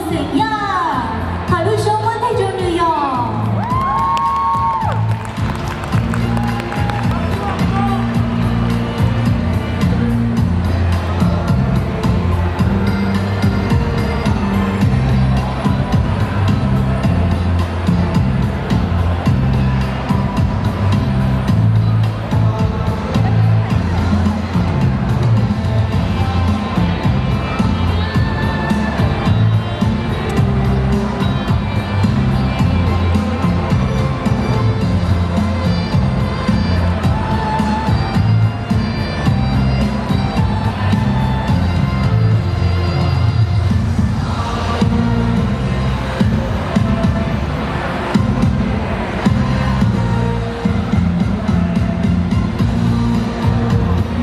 Xeem Yaj, thov lub suab muab nteg rau nws yom.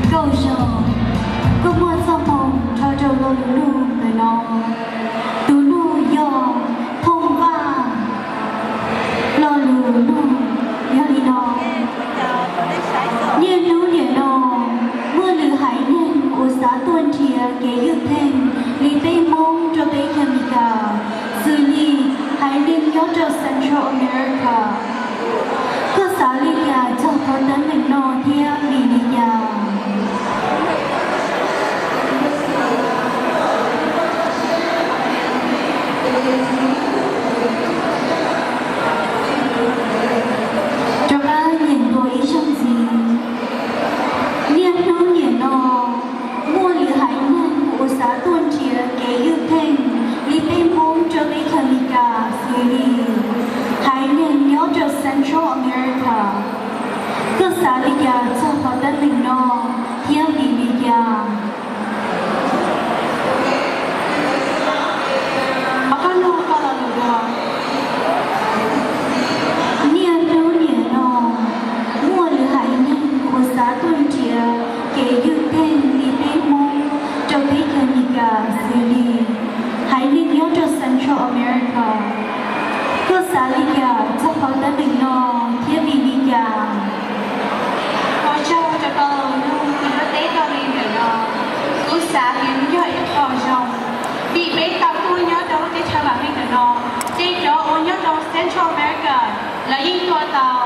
Nkauj Zoo, koj muaj txoj hmoo nrho rau lo lus nug ntawm no. Tus nug yog Thooj Vaj. Lo lus nug yog li no: Niaj hnub niam no muaj lwm haiv neeg uas xav tuaj nrhiav kev ywj pheej li peb Hmoob rau peb Kemika, xws li haiv neeg nyob rau Central America. Koj xav li cas txog qhov teeb meem no thiab vim li cas? Rov qab nyeem dua ib zaug ntxiv. Niaj hnub niam no muaj lwm haiv neeg uas xav tuaj nrhiav kev ywj pheej li peb Hmoob rau peb Kemika, xws li haiv neeg nyob rau Central America. Koj xav li cas txog qhov teeb meem no thiab vim li cas? Qhov qab nug koj lo lus dua. Niaj hnub niam no muaj lwm haiv neeg uas xav tuaj nrhiav kev ywj pheej li peb Hmoob rau peb Kemika, xws li haiv neeg nyob rau Central America. Koj xav li cas txog qhov teeb meem no thiab vim li cas? Ua tsaug rau koj lus nug, kuv yuav teb koj li ntawm no. Kuv xav tias yog ib qho zoo, vim peb tau tuaj nyob rau lub teb chaws vam meej ntawm no, ces cov uas nyob rau Central America lawv yeej tuaj tau,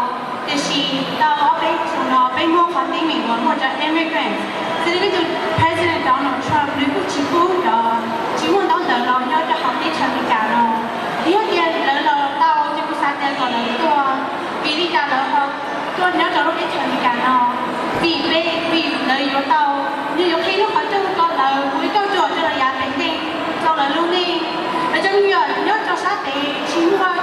tiam sis tau ob peb xyoos no peb muaj qhov teeb meem uas muaj cov immigrants, xws li peb tus President Donald Trump nws kuj tsis pub cov tsis muaj ntaub ntawv los nyob rau hauv teb chaws Amelikas no. Yog tias lawv los tau ces kuv xav tias kom lawv tuaj, vim li cas lawv ho tuaj nyob rau lub teb chaws Amelikas no? Vim peb, vim lawv yuav tau, nws yuav qhib lub qhov rooj rau lawv ua ib kauj ruam rau lawv yav tom ntej, rau lawv lub neej. Lawv cov me nyuam nyob rau sab tes tsis muaj